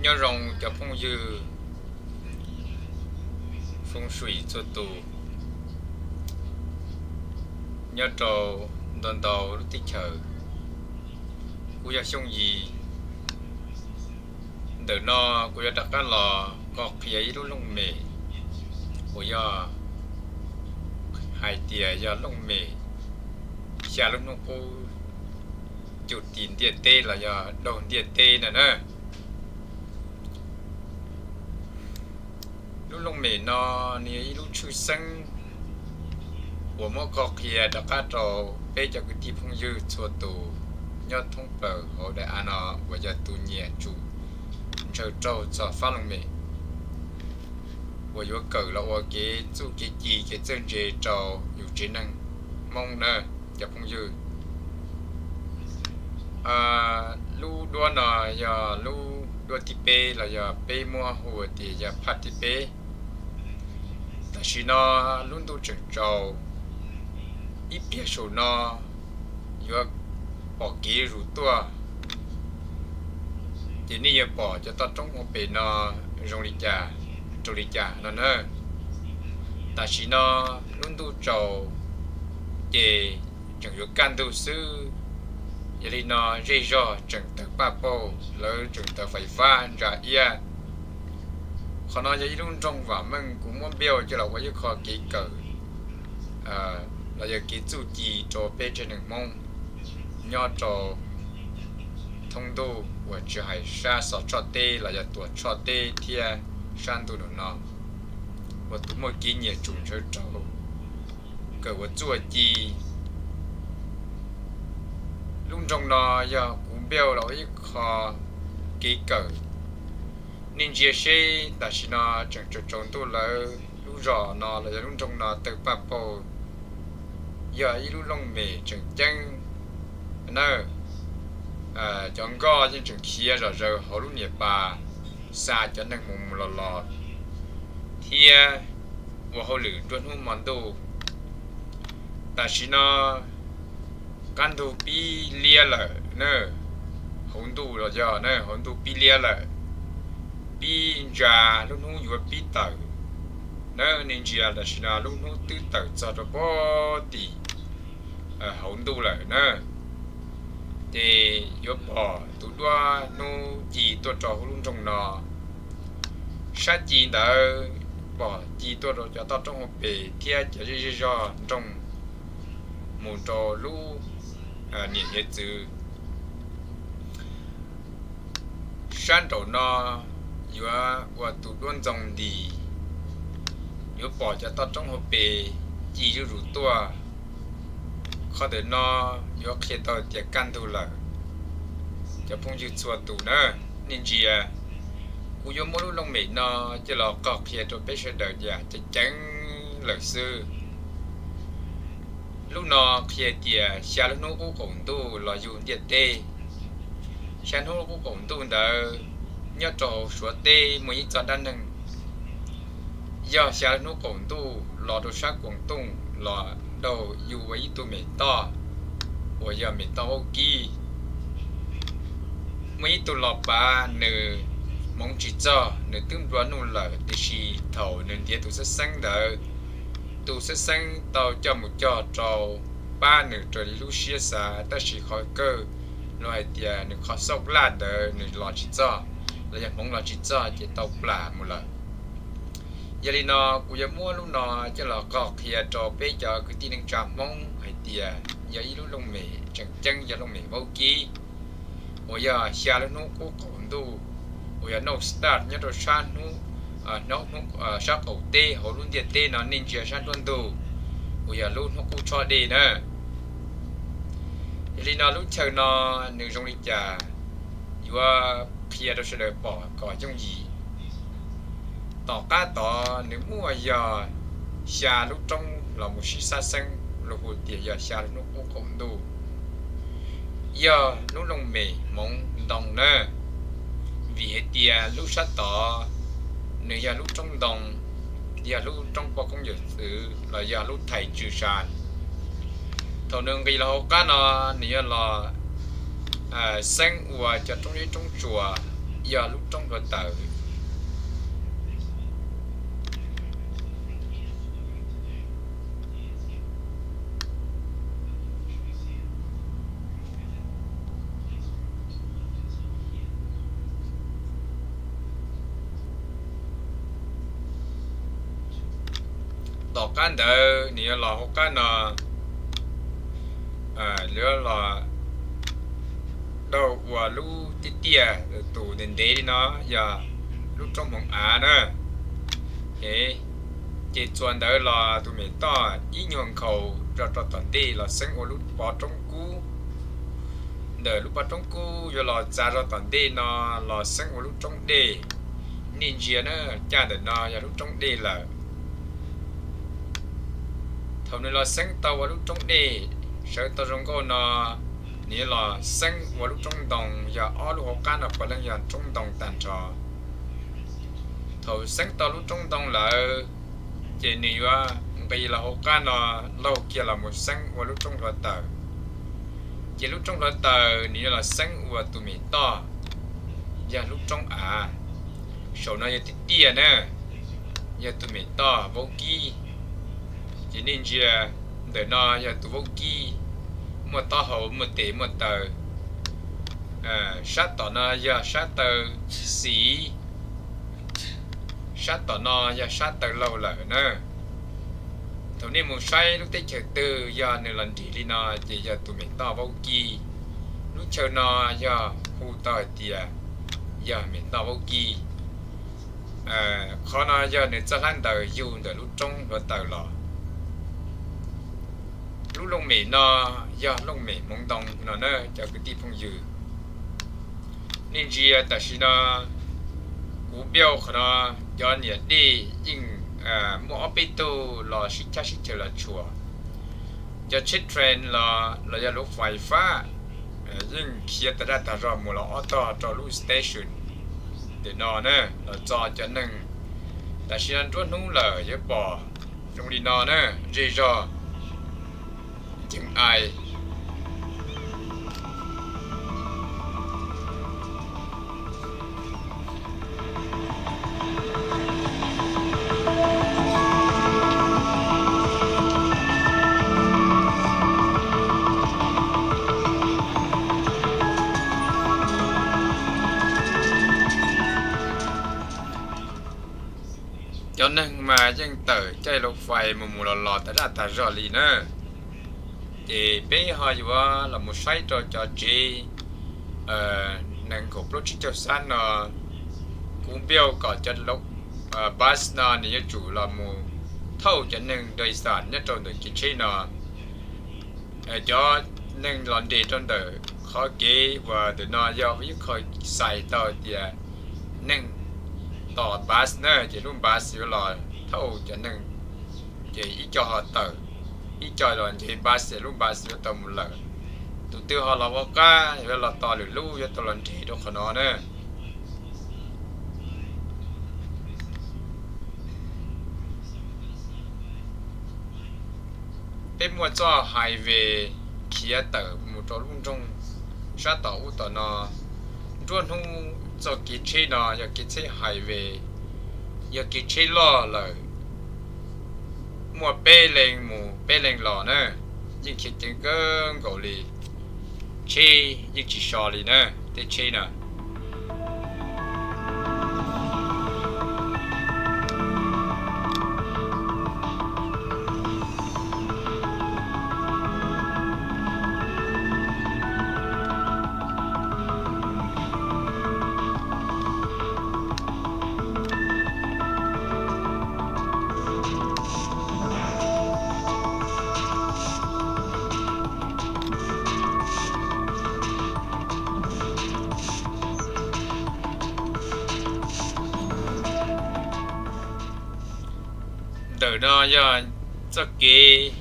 Nyob zoo cov phooj ywg foo sui txhua tus nyob rau ntau ntau lub teb chaws. Kuv yog Xyooj Yim. Ntawm no kuv yuav rov qab los qhia ib lub looj mem uas yog hais tias yog looj mem xya lub hnub qub cuj tim ntiaj teb los yog daug ntiaj teb na na. Lub looj mem no nws yog ib lub tshwj xeeb uas muab qhia rov qab rau peb cov kwv tij phooj ywg txhua tus nyob thoob plaws hauv daim av no uas yog tus nyiam tsum ntshaw raug txog fab looj mem uas yuav kawm los ua kev txuj kev ci kev txawj ntse rau yus tsev neeg Hmoob na cov phooj ywg. Lub duab no yog lub duab thib peb los yog peb muab hu tias yog phaj thib peb. Tam sim no lub ntuj tseem tsaus, ib pliag saum no yuav pom kev zuj zus tuaj, ces nej yuav pom cov toj roob hauv pes no zoo li cas, rau li cas no na. Tam sim no lub ntuj tsaus ces tseem yuav kaj ntug xwb, yog li no zej zog tseem tawm paj paug, lawv tseem tawm fais fab ntsa iab. Qhov no yog ib lub nroog vam meej kuv muab npaj coj los ua ib qho kev kawm los yog kev txuj ci rau peb tsev neeg Hmoob nyob rau thoob ntuj uas tsis hais sab xov tshoj teb los yog tuam tshoj teb thiab sab ntuj num no uas tus muaj kev nyiam tsum ntshaw raug kawm ua txuj ci. Lub nroog no yog kuv npaj los ua ib qho kev kawm. Nej ntsia seb tam sim no tseem tsaus tsaus ntuj lawm, lub zos no los yog lub nroog no tawm paj paug, yog ib lub looj mem tseem ceeb na. Cov nkoj yeej tseem khiav zom zaws hauv lub niam pas xa cov neeg mus mus los los thiab ua hauj lwm nruab hnub hmo ntuj. Tam sim no kaj ntug pib liab lawm na, hauv ntuj los yog na, hauv ntuj pib liab lawm, pib ntsa, lub hnub yuav pib tawm na. Nej ntsia tam sim no lub hnub twb tawm txog rau pem tim hauv ntuj lawm na. Ces yuav pom tus duab hnub ci tuaj rau hauv lub nroog no. Sab ci ntawd pom ci tuaj rau cov toj roob hauv pes thiab cov zej zej zog nroog mus rau lub niam hiav txwv. Sab nraum no yuav ua tus duab ntxoo nti, yuav pom cov toj roob hauv pes ci zuj zus tuaj. Qhov ntawm no yuav qhia tau tias kaj ntug lawm. Cov phooj ywg txhua tus na, nej ntsia, kuv yuav muab lub looj mem no coj los qhia rau peb sawv daws tias ceev ceev lawm xwb. Lub no qhia tias xya lub hnub qub qaum ntuj los yug ntiaj teb. Xya hnub qub qaum ntuj ntawd nyob rau hauv Suav teb muaj ib txoj dab neeg, yog xya lub hnub qaum ntuj los rau sab Koos Tooj los daug yug ua ib tug mem toj uas yog mem toj vaub kib. Muaj ib tug los pav nws hmoov tsis txog, nws twb nplua nuj lawm, tiam sis thaum nws ntiav tus xeeb xeeb ntawd, tus xeeb xeeb tau coj mus cog rau pab nws raws li lub siab xav, tab sis qhov kawg los hais tias nws qhov xauj laj ntawd nws los tsis txog, los yog hmoov los tsis txog ces tau plam mus lawm. Yog li no kuv yuav muab lub no coj los qhia rau peb cov kwv tij neej tsa Hmoob hais tias yog ib lub looj mem tseem ceeb, yog looj mem vaub kib uas yog xya lub hnub qub qaum ntuj uas yog noj start nyob rau sab hnub, sab qaum teb hauv lub ntiaj teb no. Nej ntsia sab nruab ntug uas yog lub hnub qub tshob dej na. Yog li no lub chaw no nws zoo li cas yuav qhia rau sawv daws pom kom yooj yim. Tom qab tod nws muaj yog xya lub roob los mus sib sab xeeb, los hu tias yog xya lub hnub qub qaum ntuj, yog lub looj mem hmoov ntoo na. Vim hais tias lub sab tod nws yog lub roob ntoo, yog lub roob poj koob yawm txwv los yog lub thais tswv sa. Thaum nws nqis los hauv qab no, nws yuav los xeeb ua cov roob zeb roob tsuas yog lub roob hluav taws. Tom qab ntawd nws yuav los hauv qab no, yuav los dhau ua lub tiaj tiaj tus ntev ntev li no yog lub roob Hmoov Av na. Ces txuas ntawd los tus mem toj ib nyuag nkhaus rau rau tom ntej los xeeb ua lub pov roob kub. Ntawm lub pov roob kub yuav los txav rau tom ntej no los xeeb ua lub roob dej. Nej ntsia na, caj ntawm no yog lub roob dej lawm. Thaum nws los xeeb tau ua lub roob dej, sawv tau zoo nkauj no, nws yuav los xeeb ua lub roob ntoo, yog ob lub hauv qab no puav leej yog roob ntoo tag nrho. Thaum xeeb tau lub roob ntoo lawm, ces nws yuav nqis los hauv qab no, laug kiag los mus xeeb ua lub roob hluav taws. Ces lub roob hluav taws nws yuav los xeeb ua tus mem toj, yog lub roob av. Saum no yog tiaj tiaj na, yog tus mem toj vaub kib. Ces nej ntsia, ntawm no yog tus vaub kib, muaj taub hau, muaj tes, muaj taw. Sab tom no yog sab taw xis, sab tom no yog sab taw laug lawm na. Thaum nej mus saib lub teb chaws twg yog nws los nrim li no, ces yog tus mem toj vaub kib. Lub chaw no yog hu tau hais tias yog mem toj vaub kib. Qhov no yog nws txoj hlab ntaws yug ntawm lub roob hluav taws los. Lub looj mem no yog looj mem hmoov ntoo no na cov kwv tij phooj ywg. Nej ntsia tam sim no, kuv piauj qhov no, cov niam dej yeej muaj ob peb tug los sib chab sib chaws los tshuam. Cov tsheb train los los yog lub fais fab yeej khiav tag daj tag zog mus los ob tog rau lub station ntawm no na, los txo cov neeg. Tam sim no nruab hnub lawm yuav pom zoo li no na, zej zog ceev ai. Cov neeg mas yeej tawm caij laus fais mus mus los los tag daj tag zog li na. Ces peb ho yuav los mus saib rau cov tsev nees nkaum plaub tsib caug xab no, kuv piauj kom cov bus no nws yuav tsum los mus thauj cov neeg dois xam nyob rau ntawm kev tsheb no. Cov neeg los nres rau ntawm qhov kev uas ntawm no yog ib qho xais tau tias neeg tos bus na, ces lub bus yuav los thauj cov neeg, ces ib co ho tawm, ib co los nce bus, lub bus yuav tau mus lawm. Tus twg ho los ua qab yuav los tos lwm lub yuav tau los nres rau qhov no na. Peb muaj txoj highway khiav tawm mus rau lub nroog sab tom ub tom no. Nruab hnub txoj kev tsheb no yog kev tsheb highway, yog kev tsheb loj lawm, muaj peb leeg mus peb leeg los na, yeej khiav ceev kawg nkaus li. Tsheb yeej tsis so li na, tej tsheb na. Ntawm no yog txoj kev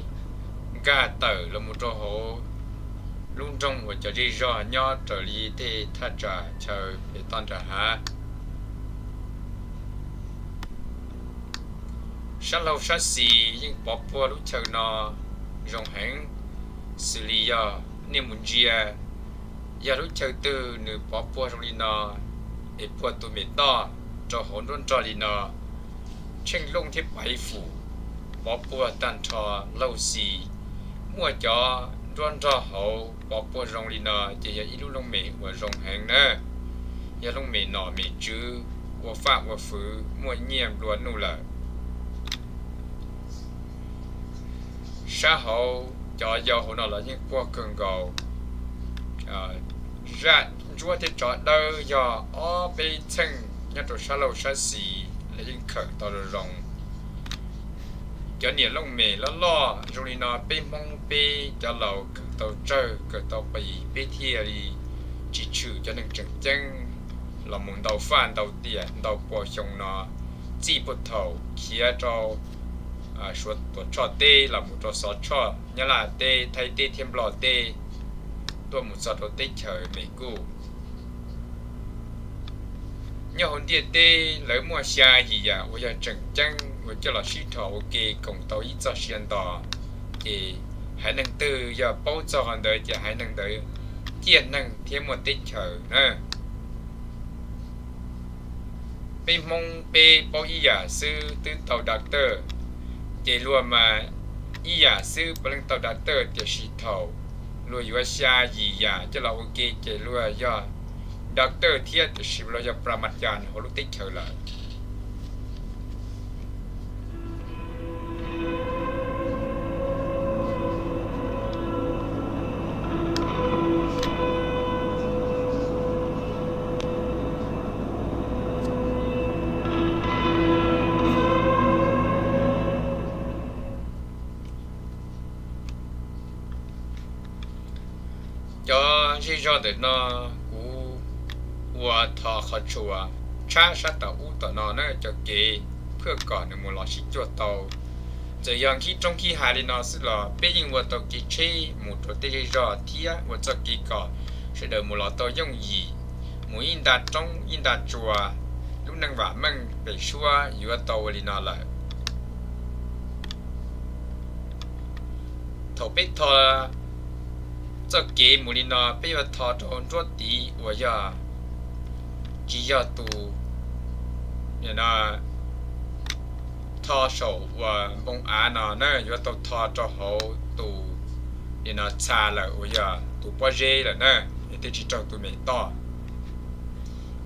nkag tawm los mus rau hauv lub nroog uas cov zej zog nyob raws li tej thaj tsam chaw pem toj nram hav. Sab laug sab xis yeej pov puag lub chaw no zoo heev, xws li yog nej mus ntsia, yog lub chaw twg nws pov puag zoo li no, es puag tus mem toj rau hauv nruab nrog li no, Tsheej Looj thiab Paiv Fum pov puag tag nrho laug xis. Muaj cov nruab nrog hauv pov puag zoo li no ces yog ib lub looj mem uas zoo heev na, yog looj mem nom mem tswv, ua faj ua fwv muaj nyiaj nplua nuj lawm. Sab hauv cov yau hauv no los yeej puag kawg nkaus. Zaj ntsuab thiab tsov dawb yog ob peb txheej nyob rau sab laug sab xis los yeej khawm tau zoo zoo. Cov niam looj mem loj loj zoo li no peb Hmoob peb cov laus kawm tau tsawg kawm tau qis peb thiaj li tsis tshwm cov neeg tseem ceeb los mus ntau faj ntau tiam ntau pua xyoo no, txij puag thaum khiav rau Suav Tuam Tshoj teb los mus rau Xov Tshoj, Nyab Laj teb, Thaib teb thiab Nplog teb, tuaj mus txog rau teb chaws Mes Kuj. Nyob hauv ntiaj teb lawv muaj xya yim yam uas yog tseem ceeb uas coj los sib dhos ua ke koom tau ib txoj sia nto, ces haiv neeg twg yog paub txog qhov ntawd ces haiv neeg ntawd ciaj neeg thiab muaj teb chaws na. Peb Hmoob peb paub ib yam xwb twb tau doctor, ces luag mas ib yam xwb puav leej tau doctor, tiam sis thaum luag yuav xya yim yam coj los ua ke ces luag yog doctor thiab tiam sis luag yog pramacas hauv lub teb chaws lawm. Cov zej zog ntawm no kuv ua tho qhov tshua tshab sab tom ub tom no na, cov kev phaj kom nws mus los sib cuag tau. Txawm yog nkhib roob nkhib hav li no xwb los peb yeej ua tau kev tsheb mus rau tej zej zog thiab ua txoj kev kom sawv daws mus los tau yooj yim, mus ib nta roob ib nta tsua, lub neej vam meej pem suab yuav tau ua li no lawm. Thaum peb tho txoj kev mus li no peb yuav tho rau nruab tiv uas yog tsis yog tus tho saum uas npoo av no na, yuav tau tho rau hauv tus li no txha lawm uas yog tus pob zeb lawm na, yog twb tsis raug tus mem toj.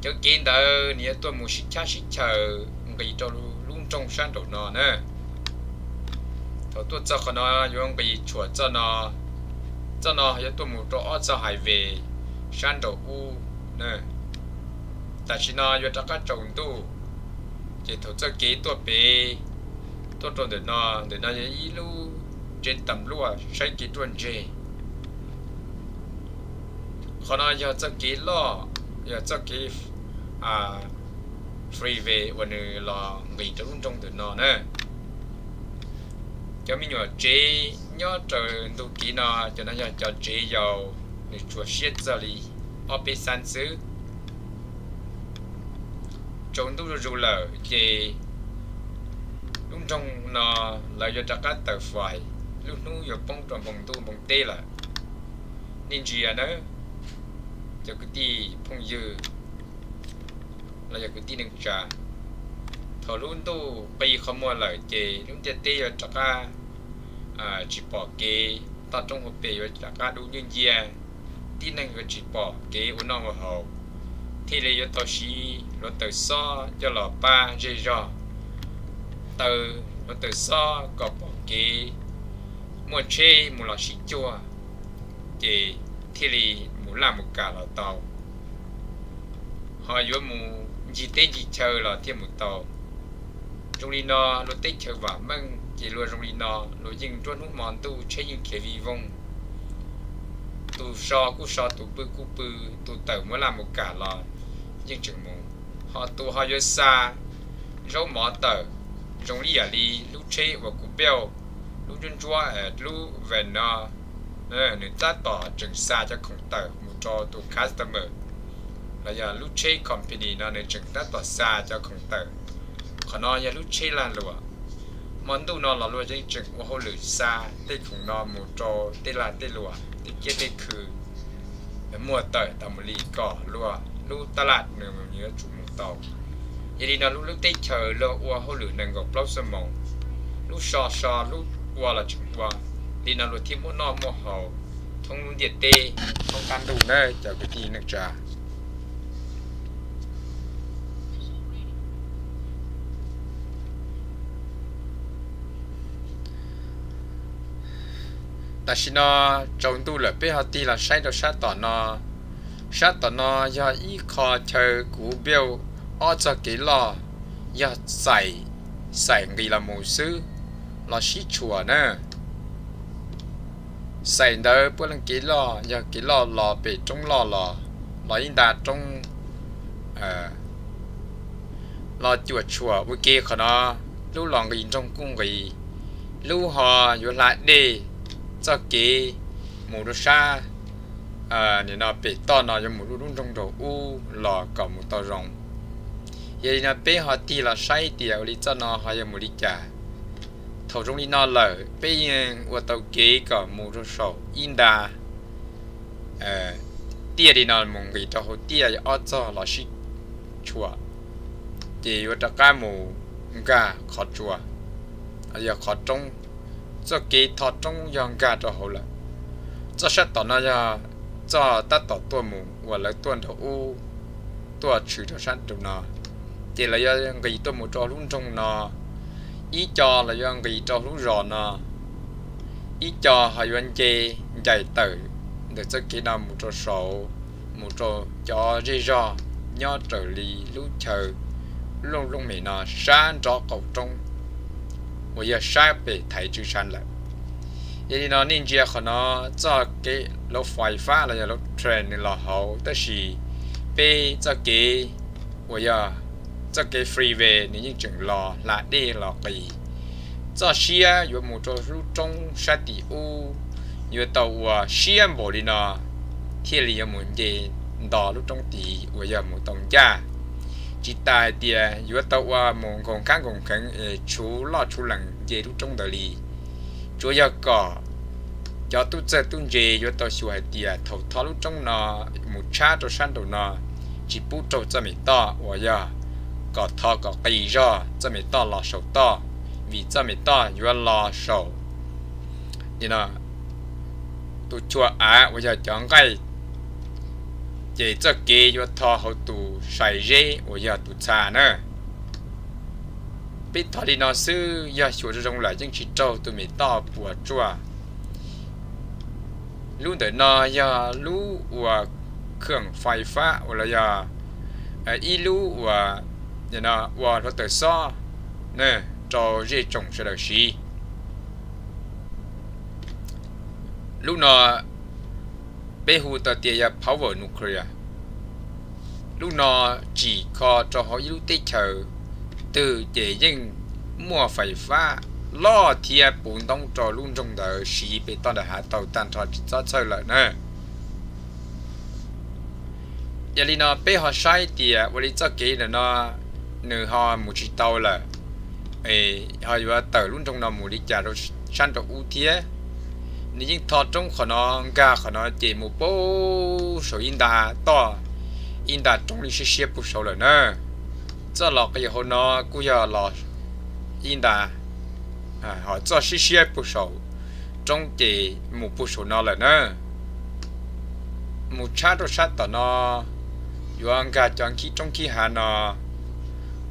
Cov kev ntawd nws yuav tuaj mus sib chab sib chaws nqis rau lub nroog sab nraum no na. Thaum tuaj txog qhov no yuav nqis tshuam txoj no, txoj no yuav tuaj mus rau ob txoj highway sab nraum ub. Tam sim no yuav rov qab tsaus ntuj, ces thaum txoj kev tuaj pem, tuaj rau ntawm no, ntawm no yog ib lub tsev tam luaj saib kev ruaj ntseg. Qhov no yog txoj kev loj, yog txoj kev freeway uas nws los nqis rau lub nroog ntawm no na. Cov me nyuam tsev nyob raws ntug kev no, cov no yog cov tsev yau, nws tsuas siab txog li ob peb xab xwb. Tsaus ntuj zuj zus lawm ces lub nroog no lawv yuav rov qab tawm fais, lub hnub yuav poob rau npoo ntuj npoo teb lawm. Nej ntsia nawb, cov kwv tij phooj ywg los yog kwv tij neej tsa, thaum lub ntuj qi qhov muag lawm ces lub ntiaj teb yuav rov qab tsis pom kev, toj roob hauv pes yuav rov qab dub nciab nciab, tib neeg yuav tsis pom kev ua noj ua haus, thiaj li yuav tau siv hluav taws xob coj los pab zej zog, taws hluav taws xob kom pom kev, muaj tsheb mus los sib cuag, ces thiaj li mus laj mus kam los tau, ho yuav mus ncig teb ncig chaw los thiaj mus tau. Zoo li no luag teb chaws vam meej ces luag zoo li no, luag yeej nruab hnub hmo ntuj tsheb yeej khiav vij voog, tus so kuj so, tus pw kuj pw, tus tawm mus laj mus kam los yeej tseem mus, ho tus ho yuav xa zaub mov tawm, zoo li yam li lub tsheb uas kuv peb, lub ntsuab ntsuab, lub van no, nws tab tom tseem xa cov khoom tawm mus rau tus customer, los yog lub tsheb company no nws tseem tab tom xa cov khoom tawm. Qhov no yog lub tsheb lag luam, hmo ntuj no los luag yeej tseem ua hauj lwm xa tej khoom no mus rau tej lag tej luam, tej kiab tej khw, muag tawm tas mus li kom luag lub tab laj nws yuav tsum mus tau. Yog li no lub, lub teb chaws luag ua hauj lwm nees nkaum plaub xuab moos, lub so so lub ua los tseem ua, li no luag thiaj muaj noj muaj haus thoob lub ntiaj teb, thoob qab ntuj na cov kwv tij neej tsa. Tam sim no tsaus ntuj lawm, peb ho tig los saib rau sab tom no. Sab tom no yog ib qho chaw kuv build ob txoj kev loj, yog xaim, xaim nqis los mus xwb, los sib tshuam na. Xaim ntawd puav leej kev loj, yog kev loj los pem roob loj los, los ib nta roob, los cuam tshuam ua ke qhov no. Lub los nqis nroog kuj nqis, lub ho yuav hla dej txoj kev mus rau sab, nim no pem toj no yuav mus lub, lub nroog nraum ub los kom mus tau zoo. Yog li no peb ho tig los saib tias ua li txoj no ho yog mus li cas. Thaum zoo li no lawm peb yeej ua tau kev kom mus rau saum ib nta tiaj li no mus nqis rau hauv tiaj ob txog los sib tshuam, ces yuav rov qab mus nkag qhov tsua, yog qhov roob. Txoj kev tho roob yog nkag rau hauv lawm. Txoj sab tom no yog txoj tab tom tuaj mus uas lawv tuaj nraum ub, tuaj tshwm rau sab nraum no, ces lawv yuav nqis tuaj mus rau lub nroog no. Ib co lawv yuav nqis rau lub zos no, ib co ho yuav nce, ncaim tawm ntawm txoj kev no mus rau saud, mus rau cov zej zog nyob raws li lub chaw looj looj mem no sab nraub qaum roob uas yog sab pem thaiv tswv sab lawm. Yog li no nej ntsia qhov no, txoj kev lub fais fab los yog lub train nws los hauv, tab sis peb txoj kev uas yog txoj kev freeway nws yeej tseem los hla dej los qis. Txoj siab yuav mus rau lub roob sab tim ub yuav tau ua siab npaum li no thiaj li yuav mus nce nto lub roob tid uas yog mus tau ncaj. Tsis tas hais tias yuav tau ua mus nkaus kab nkaus kheev es tshuv loj tshuv lees nce lub roob ntawd li. Tsuav yog kom cov tub txawj tub ntse yuav tau xyuas hais tias thaum tho lub roob no mus tshab rau sab nraum no, tsis pub raug txoj me toj uas yog kom tho kom qis zog txoj me toj los saum toj, vim txoj me toj yuav los saum tus chua av uas yog cov nqaij, ces txoj kev yuav tho hauv tus sai zeb uas yog tus txha na. Peb tho li no xwb yog xyuas zoo zoo lawm yeej tsis raug tus me toj puas tsuaj. Lub ntawm no yog lub uas khwj fais fab uas los yog ib lub uas ua hluav taws xob rau zej tsoom sawv daws siv. Lub no peb hu tau tias yog power nuclear. Lub no tsim kho rau hauv ib lub teb chaws twg ces yeej muaj fais fab loj thiab puv ntoob rau lub nroog ntawd siv pem toj nram hav tau tag nrho tsis txhob txhawj lawm na. Yog li no peb ho saib tias ua li txoj kev ntawm no nws ho mus tsis tau lawm, ho yuav tawm lub nroog no mus li cas rau sab nraum ub thiab. Nws yeej tho roob qhov no nkag qhov no ces mus puag saum ib nta toj, ib nta roob li siab siab puag saud lawm na. Txoj los qis hauv no kuj yog los ib nta, ho txoj siab siab puag saum roob ces mus puag saum no lawm na. Mus tshab rau sab tom no yuav nkag cov nkhib roob nkhib hav no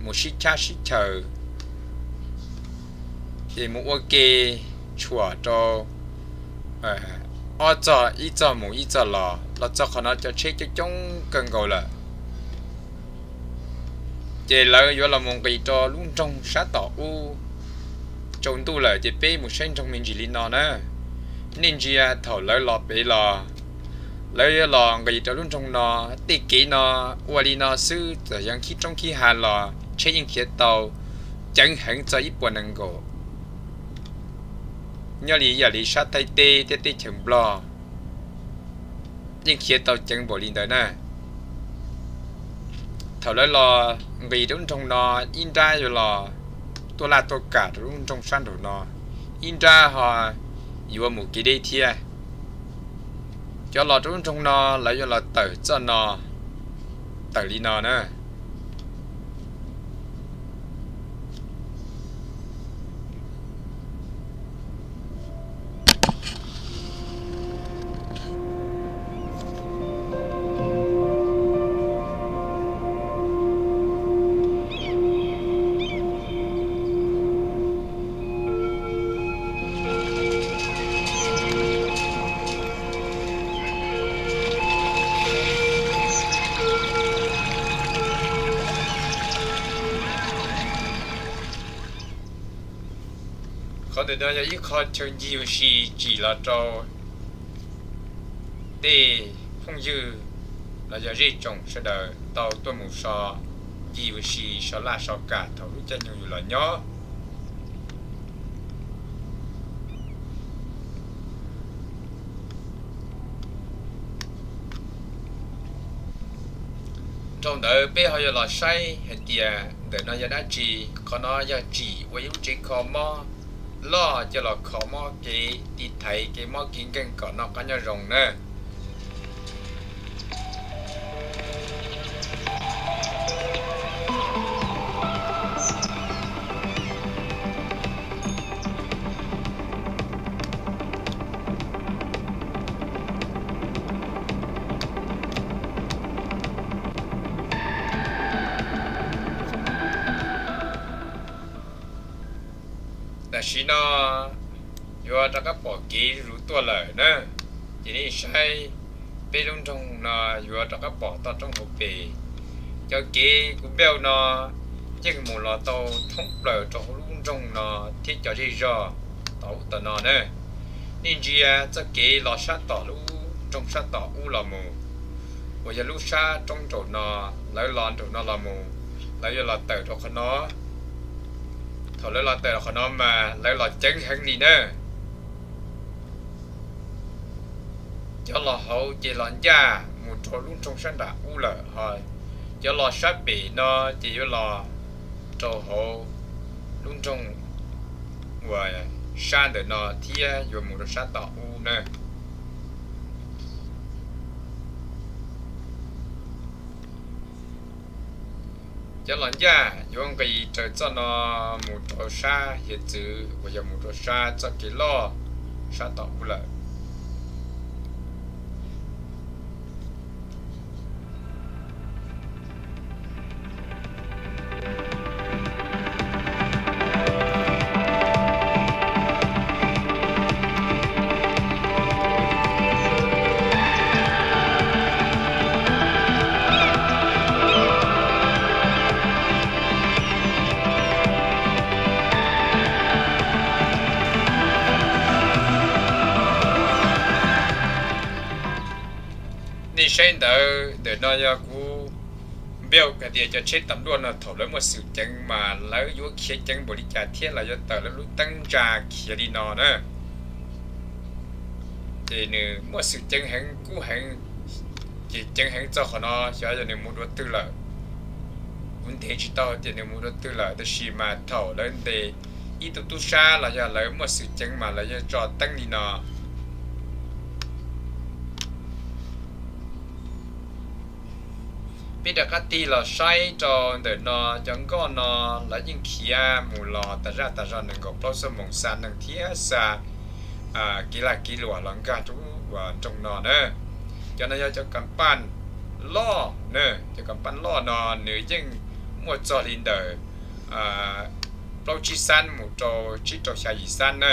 mus sib chab sib chaws, ces mus ua ke tshuam rau ob txog ib txog mus ib txog los, los txog qhov no cov tsheb coob coob kawg nkaus lawm. Ces lawv yuav los mus nqis rau lub nroog sab tom ub. Tsaus ntuj lawm ces peb mus saib nroog me ntsis li no na. Nej ntsia thaum lawv los pem los, lawv yuav los nqis rau lub nroog no, tej kev no ua li no xwb txawm yog nkhib roob nkhib hav los tsheb yeej khiav tau ceev heev txog ib puas nees nkaum. Nyob li yam li sab Thaib teb thiab teb chaws Nplog yeej khiav tau ceev npaum li ntawd na. Thaum lawv los nqis rau lub nroog no, ib nrab yuav los tuaj laj tuaj kam rau lub nroog sab nraum no, ib nrab ho yuav mus kev deb thiab. Cov los rau lub nroog no lawv yuav los tawm txoj no, tawm li no na. Qhov ntawm no yog ib qho chaw ncig ua si tsim los rau tej phooj ywg los yog zej tsoom sawv daws tau tuaj mus so ncig ua si so laj so kam thaum lub caij nyoog yus los nyob. Dhau ntawd peb ho yuav los saib hais tias ntawm no yog dab tsi. Qhov no yog tsim ua ib lub tsev kho mob loj coj los kho mob kev tiv thaiv kev mob kev nkeeg kom noj qab nyob zoo na. Tam sim no yuav rov qab pom kev zuj zus tuaj lawm na. Ces nej saib peb lub nroog no yuav rov qab pom toj roob hauv pes. Cov kev kuv npauj no yeej mus los tau thoob plaws rau hauv lub nroog no thiab cov zej zog tom ub tom no na. Nej ntsia txoj kev los sab tom lub nroog sab tom ub los mus, uas yog lub sab roob nraum no, lawv los nraum no los mus, lawv yuav los tawm rau qhov no. Thaum lawv los tawm rau qhov no mas lawv los ceev heev li na. Cov los hauv ces los ncaj mus rau lub nroog sab nram ub lawm, ho cov los sab pem no ces yuav los rau hauv lub nroog uas sab ntawm no thiab yuav mus rau sab tom ub na. Cov los ncaj yuav nqis raws txoj no mus rau sab hiav txwv uas yog mus rau sab txoj kev loj sab tom ub lawm. Nej saib ntawd, ntawm no yog kuv npauj hais tias cov tsheb tas luaj no thaum lawv muaj xwm ceev mas lawv yuav khiav ceev npaum li cas thiab los yuav tawm lawv lub teeb ntsa khiav li no na. Ces nws muaj xwm ceev heev kub heev, ces ceev heev txog qhov no xyov yog nws mus dua twg lawm. Kuv ntes tsis tau tias nws mus dua twg lawm, tab sis mas thaum lawv ntes ib tug tub sab los yog lawv muaj xwm ceev mas lawv yuav tso teeb li no. Peb rov qab tig los saib rau ntawm no, cov nkoj no lawv yeej khiav mus los tas zaj tas zog nees nkaum plaub xuab moos xa neeg thiab xa kev lag kev luam los nkag rau nroog no na. Cov no yog cov kam paj loj na, cov kam paj loj no nws yeej muaj txog li ntawm plaub tsib xab mus rau tsib rau xya yim xab na.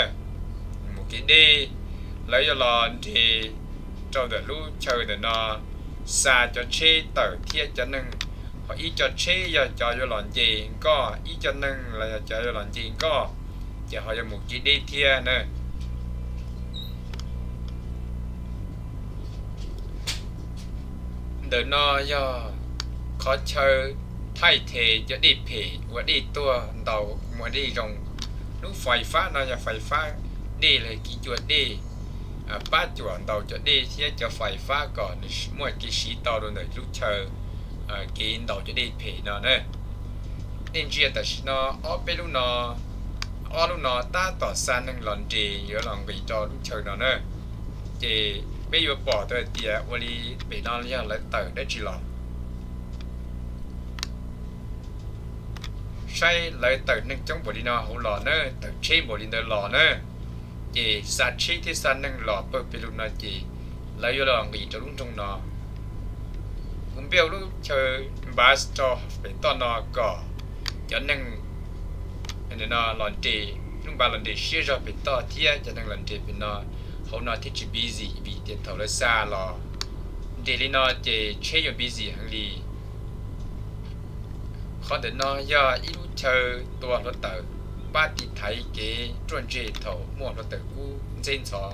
Mus kev deb, lawv yuav los nres rau ntawm lub chaw ntawm no xa cov tsheb tawm thiab cov neeg, ho ib co tsheb yog cov yuav los nce nkoj, ib co neeg los yog cov yuav los nce nkoj, ces ho yuav mus kev deb thiab na. Ntawm no yog qhov chaw thaij the cov dej phem ua dej tuag ntau mus dej zoo. Lub fais fab no yog fais fab dej los kev cua dej, pab cuam ntaus cov dej thiab cov fais fab kom nws muaj kev siv tau rau ntawm lub chaw kev ntaus cov dej phem no na. Nej ntsia tam sim no ob peb lub no, ob lub no tab tom xa neeg los nres yuav los nqis rau lub chaw no na. Ces peb yuav pom tau hais tias ua li pem no yog lawv tawm dab tsi los. saib lawv tawm neeg coob npaum li no hauv los na, tawm tsheb npaum li ntawd los na, ces xa tsheb thiab xa neeg los pawg pes lug no ces lawv yuav los nqis rau lub nroog no. Kuv npaj lub chaw npav rau pem toj no kom cov neeg los nres, lub npav los nres siab zog pem toj thiab cov neeg los nres pem no hauv no thiaj tsis busy, vim tias thaum lawv xa los nres li no ces tsheb yuav busy heev li. Qhov ntawm no yog ib lub chaw tua hluav taws, pab tiv thaiv kev ruaj ntseg thaum muaj hluav taws kub ntxheb ntxhov.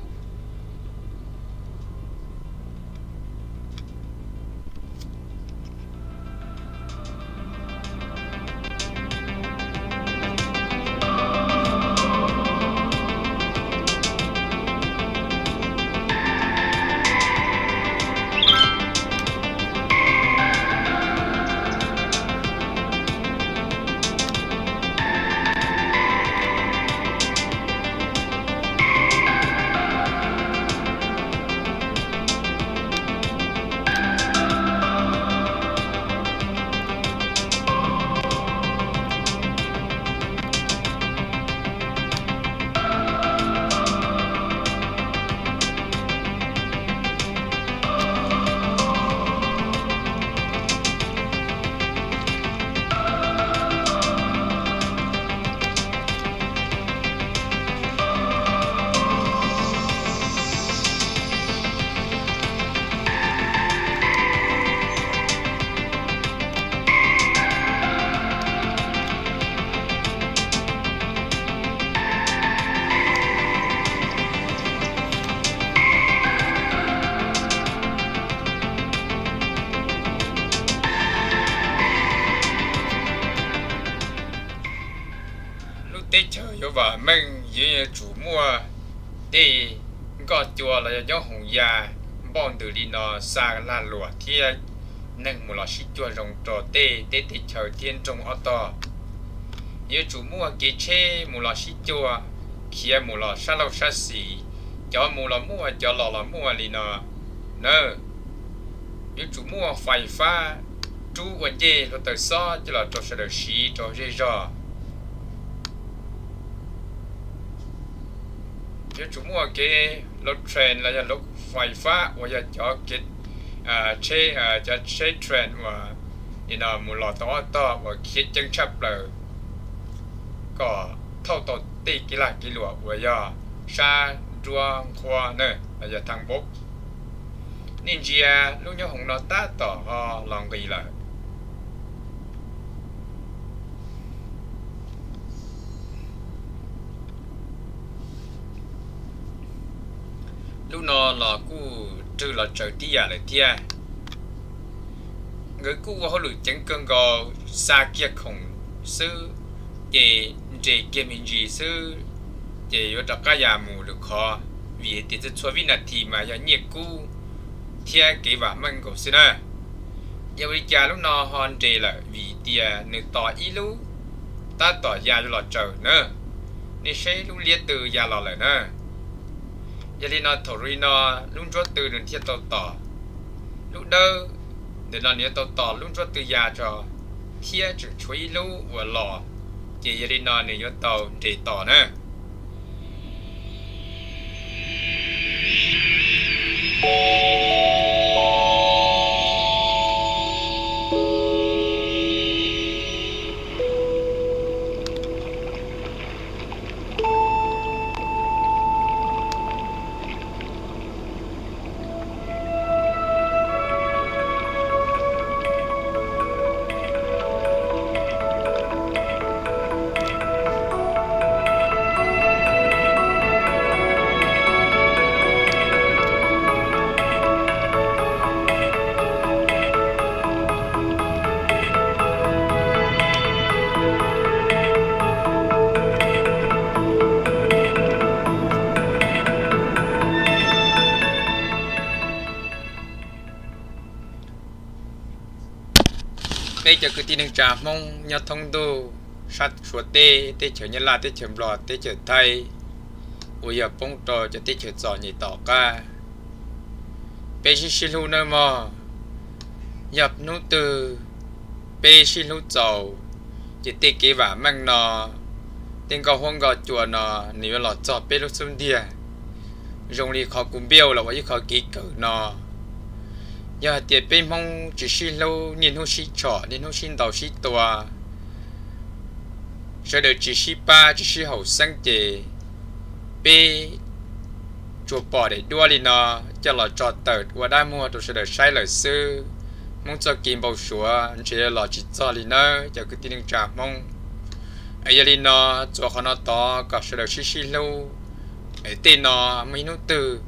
Lub teb chaws yuav vam meej yuav tsum muaj tej nkoj cua los yog nyob hoov ya npauj ntws li no xa lag luam thiab neeg mus los sib cuag zoo rau tej teb tej chaw thiab nroog ob tog. Yuav tsum muaj kev tsheb mus los sib cuag, khiav mus los sab laug sab xis, cov mus los muaj cov los los muaj li no na. Yuav tsum muaj fais fab rub ua ncej hluav taws xob coj los rau sawv daws siv rau zej zog. Yuav tsum muaj kev lub train los yog lub fais fab uas yog cov kev tsheb, cov tsheb train uas nim no mus los tau ob tog uas khiav ceev tshaj plaws kom thauj tau tej kev lag kev luam uas yog sab nruab nqhuab na los yog thaj npoo. Nej ntsia lub nyob hoov no tab tom ho los nqis lawm. Lub no los kuj rwg los tsaws tib yam lawm thiab. Nkawd kuj ua hauj lwm ceev kawg nkaus, xa kiag khoom xwb, ces nres kiag me ntsis xwb, ces yuav rov qab ya mus lwm qhov, vim tias txhua txhua vib nas this mas yog nyiaj kub thiab kev vam meej nkaus xwb na. Yog ua li cas lub no ho nres lawm? Vim tias nws tos ib lub tab tom ya yuav los tsaws na. Nej saib lub liab tw ya los lawm na. Yog li no thaum li no lub ntsuab tw nws thiaj tau tom. Lub dawb ntawm no nws yuav tau tom lub ntsuab tw ya tso, thiab tseem tshuav ib lub uas los, ces yog li no nws yuav tau nres tos na. Peb cov kwv tij neej tsa Hmoob nyob thoob ntuj sab Suav teb, teb chaws Nyab Laj, teb chaws Nplog, teb chaws Thaib, uas yog poob rau cov teb chaws txom nyem tom qab, peb sib sib hlub nawb mog. Yog hnub twg peb sib hlub txaus, Ces tej kev vam meej no, tej nkoj huab nkoj cua no, nws yuav los txog peb lub xub ntiag zoo li qhov kuv npiaj los ua ib qho kev kawm no. Yog hais tias peb Hmoob tsis sib hlub, niaj hnub sib tshom, niaj hnub sib ntaus sib tua, sawv daws tsis sib pab tsis sib haum xeeb ces peb tsuas pom daim duab li no coj los tso tawm ua dab muag rau sawv daws saib lawm xwb. Hmoob txoj kev npau suav ntshe los tsis txog li nawb cov kwv tij neej tsa Hmoob. Es yog li no, txuas qhov no tod kom sawv daws sib sib hlub, es tej no muaj ib hnub twg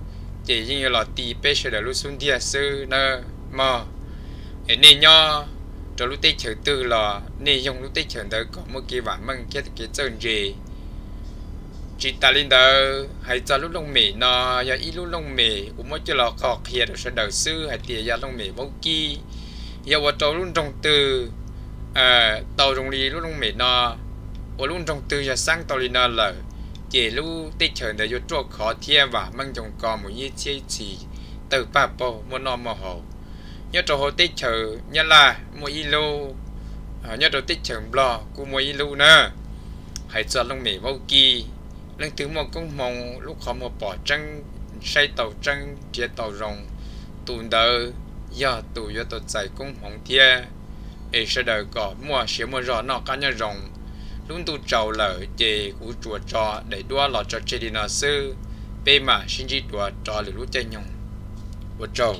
ces yeej yuav los ti peb sawv daws lub xub ntiag xwb nawb mog. Es nej nyob rau lub teb chaws twg los nej yoog lub teb chaws ntawd kom muaj kev vam meej thiab kev txawj ntse. Tsis tas li ntawd, hais txog lub looj mem no, yog ib lub looj mem uas muab coj los qhia rau sawv daws xwb hais tias yog looj mem vaub kib. Yog ua rau lub nroog twg tau zoo li lub looj mem no, ua lub nroog twg yog xaab tau li no lawm, ces lub teb chaws ntawd yuav ruaj khov thiab vam meej ncoos ko mus ib txhiab ib txhis, tawg paj paug, muaj noj muaj haus. Nyob rau hauv teb chaws Nyab Laj muaj ib lub, nyob rau teb chaws Nplog kuj muaj ib lub na. Hais txog looj mem vaub kib, leej twg muaj koob hmoov, lub qhov muag pom tseeb, saib tau tseeb, nrhiav tau zoo, tus ntawd yog tus yuav tau txais koob hmoov thiab. Es sawv daws kom muaj siab muaj zog noj qab nyob zoo. Lub ntuj tsaus lawm ces kuv tsuas tso daim duab los tso tseg li no xwb, peb mam sib ntsib dua rov lwm lub caij nyoog. Ua tsaug.